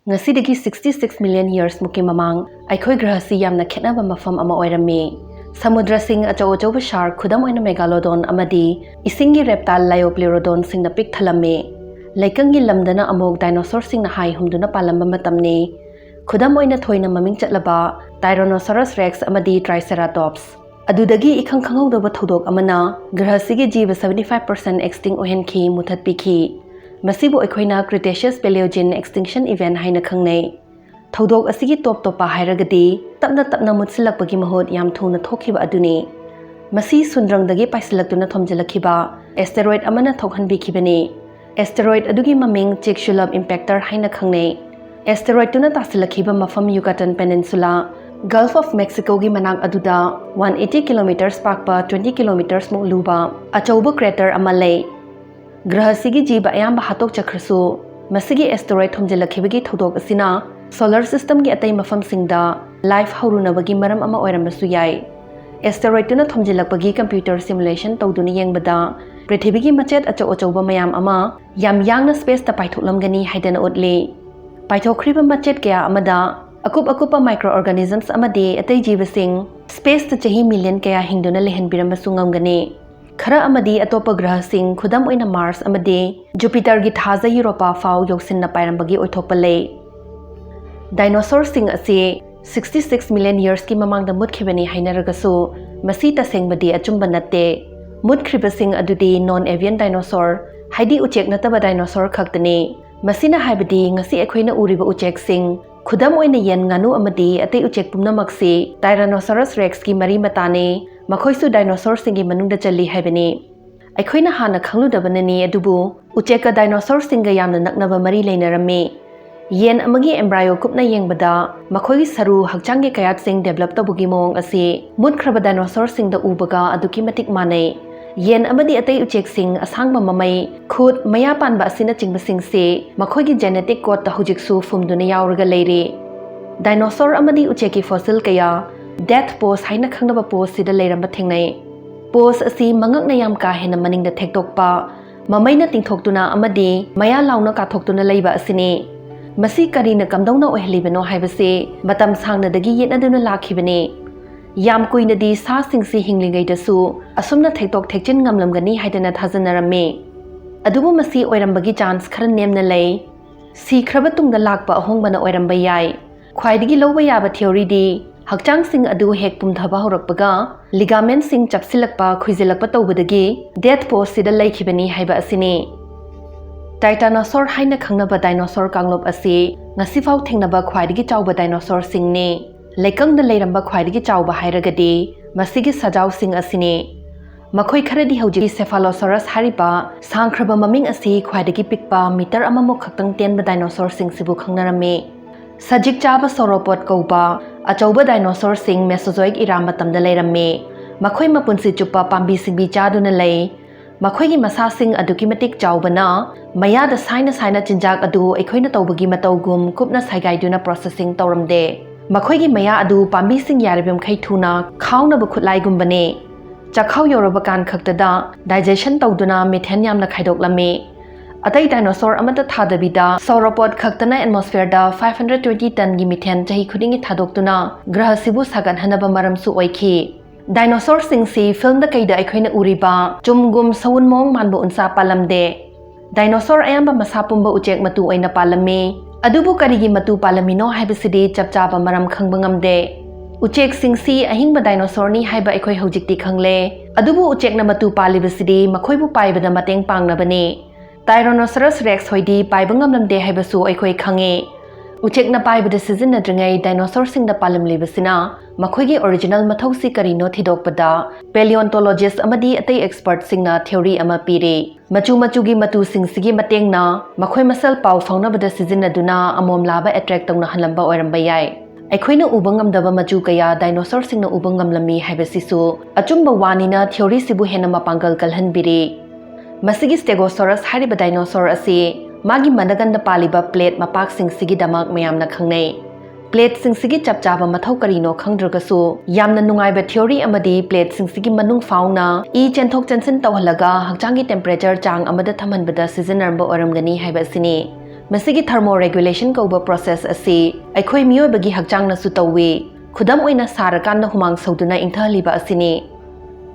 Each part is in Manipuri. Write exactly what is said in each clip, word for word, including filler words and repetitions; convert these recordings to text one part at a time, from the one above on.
ꯉꯁꯤꯗꯒꯤ sixty six million years ꯃꯨꯛꯀꯤ ꯃꯃꯥꯡ ꯑꯩꯈꯣꯏ ꯒ꯭ꯔꯍꯁꯤ ꯌꯥꯝꯅ ꯈꯦꯠꯅꯕ ꯃꯐꯝ ꯑꯃ ꯑꯣꯏꯔꯝꯃꯤ꯫ ꯁꯃꯨꯗ꯭ꯔꯁꯤꯡ ꯑꯆꯧ ꯑꯆꯧꯕ shark, ꯈꯨꯗꯝ ꯑꯣꯏꯅ megalodon, ꯑꯃꯗꯤ ꯏꯁꯤꯡꯒꯤ reptile Liopleurodonꯁꯤꯡꯅ ꯄꯤꯛ ꯊꯜꯂꯝꯃꯤ꯫ ꯂꯩꯀꯪꯒꯤ ꯂꯝꯗꯅ ꯑꯃꯨꯛ dinosaurꯁꯤꯡꯅ ꯍꯥꯏ ꯍꯨꯝꯗꯨꯅ ꯄꯥꯜꯂꯝꯕ ꯃꯇꯝꯅꯤ꯫ ꯈꯨꯗꯝ ꯑꯣꯏꯅ ꯊꯣꯏꯅ ꯃꯃꯤꯡ ꯆꯠꯂꯕ Tyrannosaurus rex ꯑꯃꯗꯤ Triceratops꯫ ꯑꯗꯨꯗꯒꯤ ꯏꯈꯪ ꯈꯪꯍꯧꯗꯕ ꯊꯧꯗꯣꯛ ꯑꯃꯅ ꯒ꯭ꯔꯍꯁꯤꯒꯤ ꯖꯤꯕ seventy five percent extinct ꯑꯣꯏꯍꯟꯈꯤ, ꯃꯨꯊꯠꯄꯤꯈꯤ꯫ ꯃꯁꯤꯕꯨ ꯑꯩꯈꯣꯏꯅ Cretaceous Paleogene extinction event ꯍꯥꯏꯅ ꯈꯪꯅꯩ꯫ ꯊꯧꯗꯣꯛ ꯑꯁꯤꯒꯤ ꯇꯣꯞ ꯇꯣꯞꯄ ꯍꯥꯏꯔꯒꯗꯤ ꯇꯞꯅ ꯇꯞꯅ ꯃꯨꯠꯁꯤꯜꯂꯛꯄꯒꯤ ꯃꯍꯨꯠ ꯌꯥꯝ ꯊꯨꯅ ꯊꯣꯛꯈꯤꯕ ꯑꯗꯨꯅꯤ꯫ ꯃꯁꯤ ꯁꯨꯟꯗ꯭ꯔꯪꯗꯒꯤ ꯄꯥꯏꯁꯤꯜꯂꯛꯇꯨꯅ ꯊꯣꯝꯖꯤꯜꯂꯛꯈꯤꯕ asteroid ꯑꯃꯅ ꯊꯣꯛꯍꯟꯕꯤꯈꯤꯕꯅꯤ꯫ Asteroid ꯑꯗꯨꯒꯤ ꯃꯃꯤꯡ Chicxulub impactor ꯍꯥꯏꯅ ꯈꯪꯅꯩ꯫ Asteroidꯇꯨꯅ ꯇꯥꯁꯤꯜꯂꯛꯈꯤꯕ ꯃꯐꯝ Yucatan Peninsula, Gulf of Mexicoꯒꯤ ꯃꯅꯥꯛ ꯑꯗꯨꯗ one eighty kilometers ꯄꯥꯛꯄ, twenty kilometers ꯃꯨꯛ ꯂꯨꯕ ꯑꯆꯧꯕ crater ꯑꯃ ꯂꯩ꯫ ꯒ꯭ꯔꯍꯁꯤꯒꯤ ꯖꯤꯕ ꯑꯌꯥꯝꯕ ꯍꯥꯠꯇꯣꯛꯆꯈ꯭ꯔꯁꯨ, ꯃꯁꯤꯒꯤ asteroid ꯊꯣꯝꯖꯤꯜꯂꯛꯈꯤꯕꯒꯤ ꯊꯧꯗꯣꯛ ꯑꯁꯤꯅ solar systemꯒꯤ ꯑꯇꯩ ꯃꯐꯝꯁꯤꯡꯗ life ꯍꯧꯔꯨꯅꯕꯒꯤ ꯃꯔꯝ ꯑꯃ ꯑꯣꯏꯔꯝꯕꯁꯨ ꯌꯥꯏ꯫ Asteroidꯇꯨꯅ ꯊꯣꯝꯖꯤꯜꯂꯛꯄꯒꯤ computer simulation ꯇꯧꯗꯨꯅ ꯌꯦꯡꯕꯗ, ꯄ꯭ꯔꯤꯊꯤꯕꯤꯒꯤ ꯃꯆꯦꯠ ꯑꯆꯧ ꯑꯆꯧꯕ ꯃꯌꯥꯝ ꯑꯃ ꯌꯥꯝ ꯌꯥꯡꯅ spaceꯇ ꯄꯥꯏꯊꯣꯛꯂꯝꯒꯅꯤ ꯍꯥꯏꯗꯅ ꯎꯠꯂꯤ꯫ ꯄꯥꯏꯊꯣꯛꯈ꯭ꯔꯤꯕ ꯃꯆꯦꯠ ꯀꯌꯥ ꯑꯃꯗ ꯑꯀꯨꯞ ꯑꯀꯨꯞꯄ microorganisms ꯑꯃꯗꯤ ꯑꯇꯩ ꯖꯤꯕꯁꯤꯡ spaceꯇ ꯆꯍꯤ million ꯀꯌꯥ ꯍꯤꯡꯗꯨꯅ ꯂꯩꯍꯟꯕꯤꯔꯝꯕꯁꯨ ꯉꯝꯒꯅꯤ꯫ ꯈꯔ ꯑꯃꯗꯤ ꯑꯇꯣꯞꯄ ꯒ꯭ꯔꯍꯁꯤꯡ, ꯈꯨꯗꯝ ꯑꯣꯏꯅ Mars ꯑꯃꯗꯤ Jupiterꯒꯤ ꯊꯥꯖ Europa ꯐꯥꯎ ꯌꯧꯁꯤꯟꯅ ꯄꯥꯏꯔꯝꯕꯒꯤ ꯑꯣꯏꯊꯣꯛꯄ ꯂꯩ꯫ Dinosaurꯁꯤꯡ ꯑꯁꯤ sixty six million yearsꯀꯤ ꯃꯃꯥꯡꯗ ꯃꯨꯠꯈꯤꯕꯅꯤ ꯍꯥꯏꯅꯔꯒꯁꯨ, ꯃꯁꯤ ꯇꯁꯦꯡꯕꯗꯤ ꯑꯆꯨꯝꯕ ꯅꯠꯇꯦ꯫ ꯃꯨꯠꯈ꯭ꯔꯤꯕꯁꯤꯡ ꯑꯗꯨꯗꯤ non-avian dinosaur, ꯍꯥꯏꯗꯤ ꯎꯆꯦꯛ ꯅꯠꯇꯕ dinosaur ꯈꯛꯇꯅꯤ꯫ ꯃꯁꯤꯅ ꯍꯥꯏꯕꯗꯤ ꯉꯁꯤ ꯑꯩꯈꯣꯏꯅ ꯎꯔꯤꯕ ꯎꯆꯦꯛꯁꯤꯡ, ꯈꯨꯗꯝ ꯑꯣꯏꯅ ꯌꯦꯟ, ꯉꯥꯅꯨ ꯑꯃꯗꯤ ꯑꯇꯩ ꯎꯆꯦꯛ ꯄꯨꯝꯅꯃꯛꯁꯤ Tyrannosaurus rexꯀꯤ ꯃꯔꯤ ꯃꯇꯥꯅꯤ, ꯃꯈꯣꯏꯁꯨ dinosaurꯁꯤꯡꯒꯤ ꯃꯅꯨꯡꯗ ꯆꯜꯂꯤ ꯍꯥꯏꯕꯅꯤ꯫ ꯑꯩꯈꯣꯏꯅ ꯍꯥꯟꯅ ꯈꯪꯂꯨꯗꯕꯅꯅꯤ, ꯑꯗꯨꯕꯨ ꯎꯆꯦꯛꯀ dinosaurꯁꯤꯡꯒ ꯌꯥꯝꯅ ꯅꯛꯅꯕ ꯃꯔꯤ ꯂꯩꯅꯔꯝꯃꯤ꯫ ꯌꯦꯟ ꯑꯃꯒꯤ embryo ꯀꯨꯞꯅ ꯌꯦꯡꯕꯗ, ꯃꯈꯣꯏꯒꯤ ꯁꯔꯨ, ꯍꯛꯆꯥꯡꯒꯤ ꯀꯌꯥꯠꯁꯤꯡ develop ꯇꯧꯕꯒꯤ ꯃꯑꯣꯡ ꯑꯁꯤ ꯃꯨꯠꯈ꯭ꯔꯕ dinosaurꯁꯤꯡꯗ ꯎꯕꯒ ꯑꯗꯨꯛꯀꯤ ꯃꯇꯤꯛ ꯃꯥꯟꯅꯩ꯫ ꯌꯦꯟ ꯑꯃꯗꯤ ꯑꯇꯩ ꯎꯆꯦꯛꯁꯤꯡ, ꯑꯁꯥꯡꯕ ꯃꯃꯩ, ꯈꯨꯠ, ꯃꯌꯥ ꯄꯥꯟꯕ ꯑꯁꯤꯅꯆꯤꯡꯕꯁꯤꯡꯁꯤ ꯃꯈꯣꯏꯒꯤ genetic codeꯇ ꯍꯧꯖꯤꯛꯁꯨ ꯐꯨꯝꯗꯨꯅ ꯌꯥꯎꯔꯒ ꯂꯩꯔꯤ꯫ Dinosaur ꯑꯃꯗꯤ ꯎꯆꯦꯛꯀꯤ fossil ꯀꯌꯥ death pose ꯍꯥꯏꯅ ꯈꯪꯅꯕ poseꯁꯤꯗ ꯂꯩꯔꯝꯕ ꯊꯦꯡꯅꯩ꯫ Pose ꯑꯁꯤ ꯃꯉꯛꯅ ꯌꯥꯝ ꯀꯥ ꯍꯦꯟꯅ ꯃꯅꯤꯡꯗ ꯊꯦꯛꯇꯣꯛꯄ, ꯃꯃꯩꯅ ꯇꯤꯡꯊꯣꯛꯇꯨꯅ ꯑꯃꯗꯤ ꯃꯌꯥ ꯂꯥꯎꯅ ꯀꯥꯊꯣꯛꯇꯨꯅ ꯂꯩꯕ ꯑꯁꯤꯅꯤ꯫ ꯃꯁꯤ ꯀꯔꯤꯅ ꯀꯝꯗꯧꯅ ꯑꯣꯏꯍꯜꯂꯤꯕꯅꯣ ꯍꯥꯏꯕꯁꯤ ꯃꯇꯝ ꯁꯥꯡꯅꯗꯒꯤ ꯌꯦꯠꯅꯗꯨꯅ ꯂꯥꯛꯈꯤꯕꯅꯤ꯫ ꯌꯥꯝ ꯀꯨꯏꯅꯗꯤ ꯁꯥꯁꯤꯡꯁꯤ ꯍꯤꯡꯂꯤꯉꯩꯗꯁꯨ ꯑꯁꯨꯝꯅ ꯊꯦꯛꯇꯣꯛ ꯊꯦꯛꯆꯤꯟ ꯉꯝꯂꯝꯒꯅꯤ ꯍꯥꯏꯗꯅ ꯊꯥꯖꯅꯔꯝꯃꯤ꯫ ꯑꯗꯨꯕꯨ ꯃꯁꯤ ꯑꯣꯏꯔꯝꯕꯒꯤ ꯆꯥꯟꯁ ꯈꯔ ꯅꯦꯝꯅ ꯂꯩ꯫ ꯁꯤꯈ꯭ꯔꯕ ꯇꯨꯡꯗ ꯂꯥꯛꯄ ꯑꯍꯣꯡꯕꯅ ꯑꯣꯏꯔꯝꯕ ꯌꯥꯏ꯫ ꯈ꯭ꯋꯥꯏꯗꯒꯤ ꯂꯧꯕ ꯌꯥꯕ ꯊꯤꯑꯣꯔꯤꯗꯤ ꯍꯛꯆꯥꯡꯁꯤꯡ ꯑꯗꯨ ꯍꯦꯛ ꯄꯨꯝꯊꯕ ꯍꯧꯔꯛꯄꯒ ꯂꯤꯒꯥꯃꯦꯟꯁꯤꯡ ꯆꯞꯁꯤꯜꯂꯛꯄ, ꯈꯨꯏꯖꯤꯜꯂꯛꯄ ꯇꯧꯕꯗꯒꯤ ꯗꯦꯊ ꯄꯣꯁꯁꯤꯗ ꯂꯩꯈꯤꯕꯅꯤ ꯍꯥꯏꯕ ꯑꯁꯤꯅꯤ꯫ ꯇꯥꯏꯇꯥꯅꯣꯁꯣꯔ ꯍꯥꯏꯅ ꯈꯪꯅꯕ ꯗꯥꯏꯅꯣꯁꯣꯔ ꯀꯥꯡꯂꯨꯞ ꯑꯁꯤ ꯉꯁꯤꯐꯥꯎ ꯊꯦꯡꯅꯕ ꯈ꯭ꯋꯥꯏꯗꯒꯤ ꯆꯥꯎꯕ ꯗꯥꯏꯅꯣꯁꯣꯔꯁꯤꯡꯅꯤ꯫ ꯂꯩꯀꯪꯗ ꯂꯩꯔꯝꯕ ꯈ꯭ꯋꯥꯏꯗꯒꯤ ꯆꯥꯎꯕ ꯍꯥꯏꯔꯒꯗꯤ ꯃꯁꯤꯒꯤ ꯁꯖꯥꯎꯁꯤꯡ ꯑꯁꯤꯅꯤ꯫ ꯃꯈꯣꯏ ꯈꯔꯗꯤ ꯍꯧꯖꯤꯛ ꯁꯦꯐꯥꯂꯣꯁꯣꯔꯁ ꯍꯥꯏꯔꯤꯕ ꯁꯥꯡꯈ꯭ꯔꯕ ꯃꯃꯤꯡ ꯑꯁꯤ ꯈ꯭ꯋꯥꯏꯗꯒꯤ ꯄꯤꯛꯄ ꯃꯤꯇꯔ ꯑꯃꯃꯨꯛ ꯈꯛꯇꯪ ꯇꯦꯟꯕ ꯗꯥꯏꯅꯣꯁꯣꯔꯁꯤꯡꯁꯤꯕꯨ ꯈꯪꯅꯔꯝꯃꯤ꯫ ꯁꯖꯤꯛ ꯆꯥꯕ ꯁꯣꯔꯣꯄꯣꯠ ꯀꯧꯕ ꯑꯆꯧꯕ ꯗꯥꯏꯅꯣꯁꯣꯔꯁꯤꯡ ꯃꯦꯁꯣꯖꯣꯏꯛ ꯏꯔꯥ ꯃꯇꯝꯗ ꯂꯩꯔꯝꯃꯤ꯫ ꯃꯈꯣꯏ ꯃꯄꯨꯟꯁꯤ ꯆꯨꯞꯄ ꯄꯥꯝꯕꯤ ꯁꯤꯡꯕꯤ ꯆꯥꯗꯨꯅ ꯂꯩ꯫ ꯃꯈꯣꯏꯒꯤ ꯃꯁꯥꯁꯤꯡ ꯑꯗꯨꯛꯀꯤ ꯃꯇꯤꯛ ꯆꯥꯎꯕꯅ ꯃꯌꯥꯗ ꯁꯥꯏꯅ ꯁꯥꯏꯅ ꯆꯤꯟꯖꯥꯛ ꯑꯗꯨ ꯑꯩꯈꯣꯏꯅ ꯇꯧꯕꯒꯤ ꯃꯇꯧꯒꯨꯝ ꯀꯨꯞꯅ ꯁꯥꯏꯒꯥꯏꯗꯨꯅ ꯄ꯭ꯔꯣꯁꯦꯁꯤꯡ ꯇꯧꯔꯝꯗꯦ꯫ ꯃꯈꯣꯏꯒꯤ ꯃꯌꯥ ꯑꯗꯨ ꯄꯥꯝꯕꯤꯁꯤꯡ ꯌꯥꯔꯤꯕꯃꯈꯩ ꯊꯨꯅ ꯈꯥꯎꯅꯕ ꯈꯨꯠꯂꯥꯏꯒꯨꯝꯕꯅꯤ꯫ ꯆꯥꯛꯈꯥꯎ ꯌꯧꯔꯕ ꯀꯥꯟ ꯈꯛꯇꯗ ꯗꯥꯏꯖꯦꯁꯟ ꯇꯧꯗꯨꯅ ꯃꯤꯊꯦꯟ ꯌꯥꯝꯅ ꯈꯥꯏꯗꯣꯛꯂꯝꯃꯤ꯫ ꯑꯇꯩ ꯗꯥꯏꯅꯣꯁꯣꯔ ꯑꯃꯠꯇ ꯊꯥꯗꯕꯤꯗ ꯁꯣꯔꯣꯄꯣꯠ ꯈꯛꯇꯅ ꯑꯦꯠꯃꯣꯁꯐꯤꯌꯔꯗ five hundred twenty ꯇꯟꯒꯤ ꯃꯤꯊꯦꯟ ꯆꯍꯤ ꯈꯨꯗꯤꯡꯒꯤ ꯊꯥꯗꯣꯛꯇꯨꯅ ꯒ꯭ꯔꯍꯁꯤꯕꯨ ꯁꯥꯒꯠꯍꯟꯅꯕ ꯃꯔꯝꯁꯨ ꯑꯣꯏꯈꯤ꯫ ꯗꯥꯏꯅꯣꯁꯣꯔꯁꯤꯡꯁꯤ ꯐꯤꯜꯝꯗ ꯀꯩꯗ ꯑꯩꯈꯣꯏꯅ ꯎꯔꯤꯕ ꯆꯨꯝꯒꯨꯝ ꯁꯎꯟ ꯃꯑꯣꯡ ꯃꯥꯟꯕ ꯎꯟꯁꯥ ꯄꯥꯜꯂꯝꯗꯦ꯫ ꯗꯥꯏꯅꯣꯁꯣꯔ ꯑꯌꯥꯝꯕ ꯃꯁꯥ ꯄꯨꯝꯕ ꯎꯆꯦꯛ ꯃꯇꯨ ꯑꯣꯏꯅ ꯄꯥꯜꯂꯝꯃꯤ꯫ ꯑꯗꯨꯕꯨ ꯀꯔꯤꯒꯤ ꯃꯇꯨ ꯄꯥꯜꯂꯝꯃꯤꯅꯣ ꯍꯥꯏꯕꯁꯤꯗꯤ ꯆꯞ ꯆꯥꯕ ꯃꯔꯝ ꯈꯪꯕ ꯉꯝꯗꯦ꯫ ꯎꯆꯦꯛꯁꯤꯡꯁꯤ ꯑꯍꯤꯡꯕ ꯗꯥꯏꯅꯣꯁꯣꯔꯅꯤ ꯍꯥꯏꯕ ꯑꯩꯈꯣꯏ ꯍꯧꯖꯤꯛꯇꯤ ꯈꯪꯂꯦ꯫ ꯑꯗꯨꯕꯨ ꯎꯆꯦꯛꯅ ꯃꯇꯨ ꯄꯥꯜꯂꯤꯕꯁꯤꯗꯤ ꯃꯈꯣꯏꯕꯨ ꯄꯥꯏꯕꯗ ꯃꯇꯦꯡ ꯄꯥꯡꯅꯕꯅꯤ꯫ ꯇꯥꯏꯔꯣꯅꯣꯁꯔꯁ ꯔꯦꯛꯁ ꯍꯣꯏꯗꯤ ꯄꯥꯏꯕ ꯉꯝꯂꯝꯗꯦ ꯍꯥꯏꯕꯁꯨ ꯑꯩꯈꯣꯏ ꯈꯪꯉꯤ꯫ ꯎꯆꯦꯛꯅ ꯄꯥꯏꯕꯗ ꯁꯤꯖꯤꯟꯅꯗ꯭ꯔꯤꯉꯩ ꯗꯥꯏꯅꯣꯁꯣꯔꯁꯤꯡꯗ ꯄꯥꯜꯂꯝꯂꯤꯕꯁꯤꯅ ꯃꯈꯣꯏꯒꯤ ꯑꯣꯔꯤꯖꯤꯅꯦꯜ ꯃꯊꯧꯁꯤ ꯀꯔꯤꯅꯣ ꯊꯤꯗꯣꯛꯄꯗ ꯄꯦꯂꯤꯑꯣꯟꯇꯣꯂꯣꯖꯤꯁ ꯑꯃꯗꯤ ꯑꯇꯩ ꯑꯦꯛꯁꯄꯔꯠꯁꯤꯡꯅ ꯊꯤꯑꯣꯔꯤ ꯑꯃ ꯄꯤꯔꯤ꯫ ꯃꯆꯨ ꯃꯆꯨꯒꯤ ꯃꯇꯨꯁꯤꯡꯁꯤꯒꯤ ꯃꯇꯦꯡꯅ ꯃꯈꯣꯏ ꯃꯁꯦꯜ ꯄꯥꯎ ꯐꯥꯎꯅꯕꯗ ꯁꯤꯖꯤꯟꯅꯗꯨꯅ ꯑꯃꯣꯝ ꯂꯥꯕ ꯑꯦꯇ꯭ꯔꯦꯛ ꯇꯧꯅꯍꯜꯂꯝꯕ ꯑꯣꯏꯔꯝꯕ ꯌꯥꯏ꯫ ꯑꯩꯈꯣꯏꯅ ꯎꯕ ꯉꯝꯗꯕ ꯃꯆꯨ ꯀꯌꯥ ꯗꯥꯏꯅꯣꯁꯣꯔꯁꯤꯡꯅ ꯎꯕ ꯉꯝꯂꯝꯃꯤ ꯍꯥꯏꯕꯁꯤꯁꯨ ꯑꯆꯨꯝꯕ ꯋꯥꯅꯤꯅ ꯊꯤꯑꯣꯔꯤꯁꯤꯕꯨ ꯍꯦꯟꯅ ꯃꯄꯥꯡꯒꯜ ꯀꯜꯍꯟꯕꯤꯔꯤ꯫ ꯃꯁꯤꯒꯤ ꯁ꯭ꯇꯦꯒꯣꯁꯣꯔꯁ ꯍꯥꯏꯔꯤꯕ ꯗꯥꯏꯅꯣꯁꯣꯔ ꯑꯁꯤ ꯃꯥꯒꯤ ꯃꯅꯒꯟꯗ ꯄꯥꯜꯂꯤꯕ ꯄ꯭ꯂꯦꯠ ꯃꯄꯥꯛꯁꯤꯡꯁꯤꯒꯤꯗꯃꯛ ꯃꯌꯥꯝꯅ ꯈꯪꯅꯩ꯫ ꯄ꯭ꯂꯦꯠꯁꯤꯡꯁꯤꯒꯤ ꯆꯞ ꯆꯥꯕ ꯃꯊꯧ ꯀꯔꯤꯅꯣ ꯈꯪꯗ꯭ꯔꯒꯁꯨ, ꯌꯥꯝꯅ ꯅꯨꯡꯉꯥꯏꯕ ꯊꯤꯑꯣꯔꯤ ꯑꯃꯗꯤ ꯄ꯭ꯂꯦꯠꯁꯤꯡꯁꯤꯒꯤ ꯃꯅꯨꯡ ꯐꯥꯎꯅ ꯏ ꯆꯦꯟꯊꯣꯛ ꯆꯦꯟꯁꯤꯟ ꯇꯧꯍꯜꯂꯒ ꯍꯛꯆꯥꯡꯒꯤ ꯇꯦꯝꯄꯔꯦꯆꯔ ꯆꯥꯡ ꯑꯃꯗ ꯊꯝꯍꯟꯕꯗ ꯁꯤꯖꯤꯟꯅꯔꯝꯕ ꯑꯣꯏꯔꯝꯒꯅꯤ ꯍꯥꯏꯕ ꯑꯁꯤꯅꯤ꯫ ꯃꯁꯤꯒꯤ thermoregulation ꯀꯧꯕ process ꯑꯁꯤ ꯑꯩꯈꯣꯏ ꯃꯤꯑꯣꯏꯕꯒꯤ ꯍꯛꯆꯥꯡꯅꯁꯨ ꯇꯧꯏ꯫ ꯈꯨꯗꯝ ꯑꯣꯏꯅ, ꯁꯥꯔꯀꯥꯟꯗ ꯍꯨꯃꯥꯡ ꯁꯧꯗꯨꯅ ꯏꯪꯊꯍꯜꯂꯤꯕ ꯑꯁꯤꯅꯤ꯫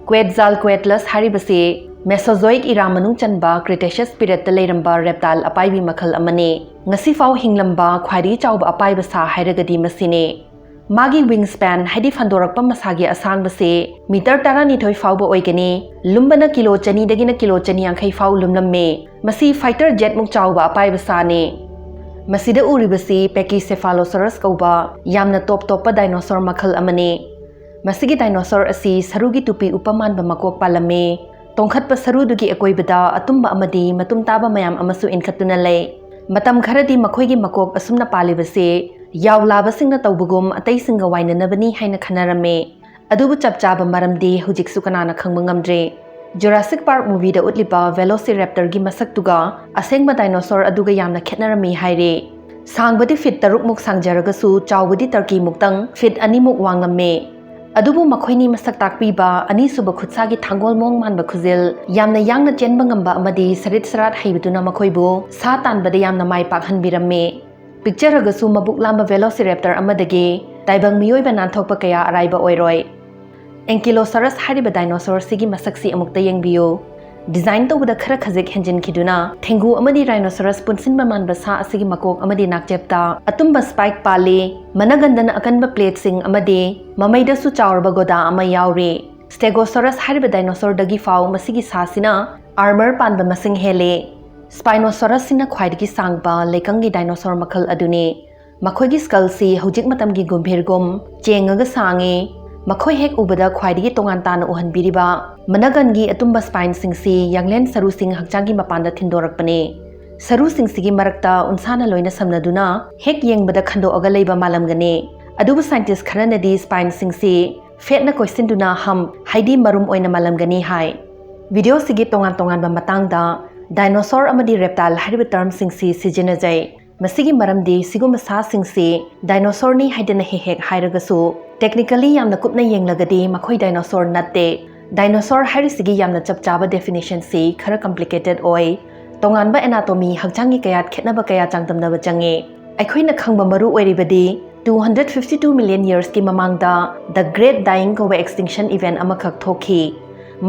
Quetzalcoatlus ꯍꯥꯏꯔꯤꯕꯁꯤ Mesozoic era ꯃꯅꯨꯡ ꯆꯟꯕ Cretaceous periodꯇ ꯂꯩꯔꯝꯕ reptile ꯑꯄꯥꯏꯕꯤ ꯃꯈꯜ ꯑꯃꯅꯤ꯫ ꯉꯁꯤꯐꯥꯎ ꯍꯤꯡꯂꯝꯕ ꯈ꯭ꯋꯥꯏꯗꯒꯤ ꯆꯥꯎꯕ ꯑꯄꯥꯏꯕ ꯁꯥ ꯍꯥꯏꯔꯒꯗꯤ ꯃꯁꯤꯅꯤ꯫ ꯃꯥꯒꯤ wingspan, ꯍꯥꯏꯗꯤ ꯐꯟꯗꯣꯔꯛꯄ ꯃꯁꯥꯒꯤ ꯑꯁꯥꯡꯕꯁꯤ meter ꯇꯔꯥꯅꯤꯊꯣꯏ ꯐꯥꯎꯕ ꯑꯣꯏꯒꯅꯤ꯫ ꯂꯨꯝꯕꯅ ꯀꯤꯂꯣ ꯆꯅꯤꯗꯒꯤꯅ ꯀꯤꯂꯣ ꯆꯅꯤ ꯌꯥꯡꯈꯩ ꯐꯥꯎ ꯂꯨꯝꯂꯝꯃꯤ꯫ ꯃꯁꯤ fighter jetꯃꯨꯛ ꯆꯥꯎꯕ ꯑꯄꯥꯏꯕ ꯁꯥꯅꯤ꯫ ꯃꯁꯤꯗ ꯎꯔꯤꯕꯁꯤ Pachycephalosaurus ꯀꯧꯕ ꯌꯥꯝꯅ ꯇꯣꯞ ꯇꯣꯞꯄ dinosaur ꯃꯈꯜ ꯑꯃꯅꯤ꯫ ꯃꯁꯤꯒꯤ dinosaur ꯑꯁꯤ ꯁꯔꯨꯒꯤ ꯇꯨꯄꯤ ꯎꯞꯄ ꯃꯥꯟꯕ ꯃꯀꯣꯛ ꯄꯥꯜꯂꯝꯃꯤ꯫ ꯇꯣꯡꯈꯠꯄ ꯁꯔꯨꯗꯨꯒꯤ ꯑꯀꯣꯏꯕꯗ ꯑꯇꯨꯝꯕ ꯑꯃꯗꯤ ꯃꯇꯨꯝ ꯇꯥꯕ ꯃꯌꯥꯝ ꯑꯃꯁꯨ ꯏꯟꯈꯠꯇꯨꯅ ꯂꯩ꯫ ꯃꯇꯝ ꯈꯔꯗꯤ ꯃꯈꯣꯏꯒꯤ ꯃꯀꯣꯛ ꯑꯁꯨꯝꯅ ꯄꯥꯜꯂꯤꯕꯁꯤ ꯌꯥꯎꯂꯥꯕꯁꯤꯡꯅ ꯇꯧꯕꯒꯨꯝ ꯑꯇꯩꯁꯤꯡꯒ ꯋꯥꯏꯅꯅꯕꯅꯤ ꯍꯥꯏꯅ ꯈꯟꯅꯔꯝꯃꯤ꯫ ꯑꯗꯨꯕꯨ ꯆꯞ ꯆꯥꯕ ꯃꯔꯝꯗꯤ ꯍꯧꯖꯤꯛꯁꯨ ꯀꯅꯥꯅ ꯈꯪꯕ ꯉꯝꯗ꯭ꯔꯤ꯫ Jurassic Park movieꯗ ꯎꯠꯂꯤꯕ Velociraptorꯒꯤ ꯃꯁꯛꯇꯨꯒ ꯑꯁꯦꯡꯕ dinosaur ꯑꯗꯨꯒ ꯌꯥꯝꯅ ꯈꯦꯠꯅꯔꯝꯃꯤ ꯍꯥꯏꯔꯤ꯫ ꯁꯥꯡꯕꯗꯤ feet ꯇꯔꯨꯛꯃꯨꯛ ꯁꯥꯡꯖꯔꯒꯁꯨ ꯆꯥꯎꯕꯗꯤ turkeyꯃꯨꯛꯇꯪ, feet ꯑꯅꯤꯃꯨꯛ ꯋꯥꯡꯂꯝꯃꯤ꯫ ꯑꯗꯨꯕꯨ ꯃꯈꯣꯏꯅꯤ ꯃꯁꯛ ꯇꯥꯛꯄꯤꯕ ꯑꯅꯤꯁꯨꯕ ꯈꯨꯠꯁꯥꯒꯤ ꯊꯥꯡꯒꯣꯜ ꯃꯑꯣꯡ ꯃꯥꯟꯕ ꯈꯨꯖꯤꯜ, ꯌꯥꯝꯅ ꯌꯥꯡꯅ ꯆꯦꯟꯕ ꯉꯝꯕ ꯑꯃꯗꯤ ꯁꯔꯤꯠ ꯁꯔꯥꯠ ꯍꯩꯕꯗꯨꯅ ꯃꯈꯣꯏꯕꯨ ꯁꯥ ꯇꯥꯟꯕꯗ ꯌꯥꯝꯅ ꯃꯥꯏ ꯄꯥꯛꯍꯟꯕꯤꯔꯝꯃꯤ꯫ ꯄꯤꯛꯆꯔꯒꯁꯨ ꯃꯕꯨꯛ ꯂꯥꯝꯕ velociraptor ꯑꯃꯗꯒꯤ ꯇꯥꯏꯕꯪ ꯃꯤꯑꯣꯏꯕ ꯅꯥꯟꯊꯣꯛꯄ ꯀꯌꯥ ꯑꯔꯥꯏꯕ ꯑꯣꯏꯔꯣꯏ꯫ Ankylosaurus ꯍꯥꯏꯔꯤꯕ dinosaurꯁꯤꯒꯤ ꯃꯁꯛꯁꯤ ꯑꯃꯨꯛꯇ ꯌꯦꯡꯕꯤꯌꯨ꯫ Design ꯇꯧꯕꯗ ꯈꯔ ꯈꯖꯤꯛ ꯍꯦꯟꯖꯤꯟꯈꯤꯗꯨꯅ, ꯊꯦꯡꯒꯨ ꯑꯃꯗꯤ rhinoceros ꯄꯨꯟꯁꯤꯟꯕ ꯃꯥꯟꯕ ꯁꯥ ꯑꯁꯤꯒꯤ ꯃꯀꯣꯛ ꯑꯃꯗꯤ ꯅꯥꯛꯆꯦꯞꯇ ꯑꯇꯨꯝꯕ spike ꯄꯥꯜꯂꯤ꯫ ꯃꯅꯒꯟꯗꯅ ꯑꯀꯟꯕ plateꯁꯤꯡ ꯑꯃꯗꯤ ꯃꯃꯩꯗꯁꯨ ꯆꯥꯎꯔꯕ ꯒꯣꯗꯥ ꯑꯃ ꯌꯥꯎꯔꯤ꯫ Stegosaurus ꯍꯥꯏꯔꯤꯕ dinosaurꯗꯒꯤ ꯐꯥꯎ ꯃꯁꯤꯒꯤ ꯁꯥꯁꯤꯅ armor ꯄꯥꯟꯕ ꯃꯁꯤꯡ ꯍꯦꯜꯂꯤ꯫ Spinosaurusꯁꯤꯅ ꯈ꯭ꯋꯥꯏꯗꯒꯤ ꯁꯥꯡꯕ ꯂꯩꯀꯪꯒꯤ dinosaur ꯃꯈꯜ ꯑꯗꯨꯅꯤ꯫ ꯃꯈꯣꯏꯒꯤ skullꯁꯤ ꯍꯧꯖꯤꯛ ꯃꯇꯝꯒꯤ ꯒꯨꯝꯚꯤꯔꯒꯨꯝ ꯆꯦꯡꯉꯒ ꯁꯥꯡꯉꯤ꯫ ꯃꯈꯣꯏ ꯍꯦꯛ ꯎꯕꯗ ꯈ꯭ꯋꯥꯏꯗꯒꯤ ꯇꯣꯉꯥꯟ ꯇꯥꯅ ꯎꯍꯟꯕꯤꯔꯤꯕ ꯃꯅꯒꯟꯒꯤ ꯑꯇꯨꯝꯕ spineꯁꯤꯡꯁꯤ ꯌꯥꯡꯂꯦꯟ ꯁꯔꯨꯁꯤꯡ ꯍꯛꯆꯥꯡꯒꯤ ꯃꯄꯥꯟꯗ ꯊꯤꯟꯗꯣꯔꯛꯄꯅꯤ꯫ ꯁꯔꯨꯁꯤꯡꯁꯤꯒꯤ ꯃꯔꯛꯇ ꯎꯟꯁꯥꯅ ꯂꯣꯏꯅ ꯁꯝꯅꯗꯨꯅ ꯍꯦꯛ ꯌꯦꯡꯕꯗ ꯈꯟꯗꯣꯛꯑꯒ ꯂꯩꯕ ꯃꯥꯜꯂꯝꯒꯅꯤ꯫ ꯑꯗꯨꯕꯨ scientist ꯈꯔꯅꯗꯤ spineꯁꯤꯡꯁꯤ fatꯅ ꯀꯣꯏꯁꯤꯟꯗꯨꯅ hump, ꯍꯥꯏꯗꯤ ꯃꯔꯨꯝ ꯑꯣꯏꯅ ꯃꯥꯜꯂꯝꯒꯅꯤ ꯍꯥꯏ꯫ Videoꯁꯤꯒꯤ ꯇꯣꯉꯥꯟ ꯇꯣꯉꯥꯟꯕ ꯃꯇꯥꯡꯗ dinosaur ꯑꯃꯗꯤ reptile ꯍꯥꯏꯔꯤꯕ termꯁꯤꯡꯁꯤ ꯁꯤꯖꯤꯟꯅꯖꯩ꯫ ꯃꯁꯤꯒꯤ ꯃꯔꯝꯗꯤ ꯁꯤꯒꯨꯝꯕ ꯁꯥꯁꯤꯡꯁꯤ dinosaurꯅꯤ ꯍꯥꯏꯗꯅ ꯍꯦꯛ ꯍꯦꯛ ꯍꯥꯏꯔꯒꯁꯨ, technically ꯌꯥꯝꯅ ꯀꯨꯞꯅ ꯌꯦꯡꯂꯒꯗꯤ ꯃꯈꯣꯏ dinosaur ꯅꯠꯇꯦ꯫ Dinosaur ꯍꯥꯏꯔꯤꯁꯤꯒꯤ ꯌꯥꯝꯅ ꯆꯞ ꯆꯥꯕ definitionꯁꯤ ꯈꯔ complicated ꯑꯣꯏ꯫ ꯇꯣꯉꯥꯟꯕ anatomy, ꯍꯛꯆꯥꯡꯒꯤ ꯀꯌꯥꯠ ꯈꯦꯠꯅꯕ ꯀꯌꯥ ꯆꯥꯡꯗꯝꯅꯕ ꯆꯪꯉꯤ꯫ ꯑꯩꯈꯣꯏꯅ ꯈꯪꯕ ꯃꯔꯨ ꯑꯣꯏꯔꯤꯕꯗꯤ two hundred fifty two million yearsꯀꯤ ꯃꯃꯥꯡꯗ The Great Dying ꯀꯧꯕ extinction event ꯑꯃꯈꯛ ꯊꯣꯛꯈꯤ꯫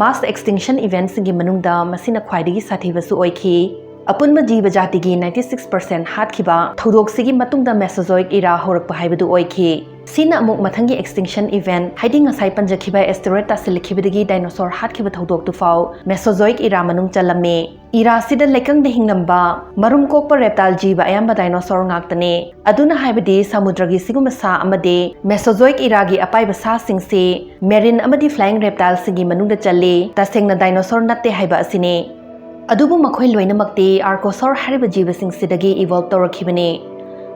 Mass extinction eventꯁꯤꯡꯒꯤ ꯃꯅꯨꯡꯗ ꯃꯁꯤꯅ ꯈ꯭ꯋꯥꯏꯗꯒꯤ ꯁꯥꯊꯤꯕꯁꯨ ꯑꯣꯏꯈꯤ꯫ ꯑꯄꯨꯟꯕ ꯖꯤꯕ ꯖꯥꯇꯤꯒꯤ ninety six percent ꯍꯥꯠꯈꯤꯕ ꯊꯧꯗꯣꯛꯁꯤꯒꯤ ꯃꯇꯨꯡꯗ Mesozoic era ꯍꯧꯔꯛꯄ ꯍꯥꯏꯕꯗꯨ ꯑꯣꯏꯈꯤ꯫ ꯁꯤꯅ ꯑꯃꯨꯛ ꯃꯊꯪꯒꯤ extinction event, ꯍꯥꯏꯗꯤ ꯉꯁꯥꯏ ꯄꯟꯖꯈꯤꯕ asteroid ꯇꯥꯁꯤꯜꯂꯛꯈꯤꯕꯗꯒꯤ dinosaur ꯍꯥꯠꯈꯤꯕ ꯊꯧꯗꯣꯛꯇꯨ ꯐꯥꯎ Mesozoic era ꯃꯅꯨꯡ ꯆꯜꯂꯝꯃꯤ꯫ Eraꯁꯤꯗ ꯂꯩꯀꯪꯗ ꯍꯤꯡꯂꯝꯕ ꯃꯔꯨꯝ ꯀꯣꯛꯄ reptile ꯖꯤꯕ ꯑꯌꯥꯝꯕ dinosaur ꯉꯥꯛꯇꯅꯤ꯫ ꯑꯗꯨꯅ ꯍꯥꯏꯕꯗꯤ ꯁꯃꯨꯗ꯭ꯔꯒꯤ ꯁꯤꯒꯨꯝꯕ ꯁꯥ ꯑꯃꯗꯤ Mesozoic eraꯒꯤ ꯑꯄꯥꯏꯕ ꯁꯥꯁꯤꯡꯁꯤ marine ꯑꯃꯗꯤ flying reptileꯁꯤꯡꯒꯤ ꯃꯅꯨꯡꯗ ꯆꯜꯂꯤ, ꯇꯁꯦꯡꯅ dinosaur ꯅꯠꯇꯦ ꯍꯥꯏꯕ ꯑꯁꯤꯅꯤ꯫ ꯑꯗꯨꯕꯨ ꯃꯈꯣꯏ ꯂꯣꯏꯅꯃꯛꯇꯤ Archosaur ꯍꯥꯏꯔꯤꯕ ꯖꯤꯕꯁꯤꯡꯁꯤꯗꯒꯤ evolve ꯇꯧꯔꯛꯈꯤꯕꯅꯤ꯫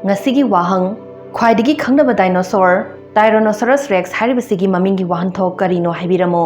ꯉꯁꯤꯒꯤ ꯋꯥꯍꯪ, ꯈ꯭ꯋꯥꯏꯗꯒꯤ ꯈꯪꯅꯕ dinosaur Tyrannosaurus rex ꯍꯥꯏꯔꯤꯕꯁꯤꯒꯤ ꯃꯃꯤꯡꯒꯤ ꯋꯥꯍꯟꯊꯣꯛ ꯀꯔꯤꯅꯣ ꯍꯥꯏꯕꯤꯔꯝꯃꯨ꯫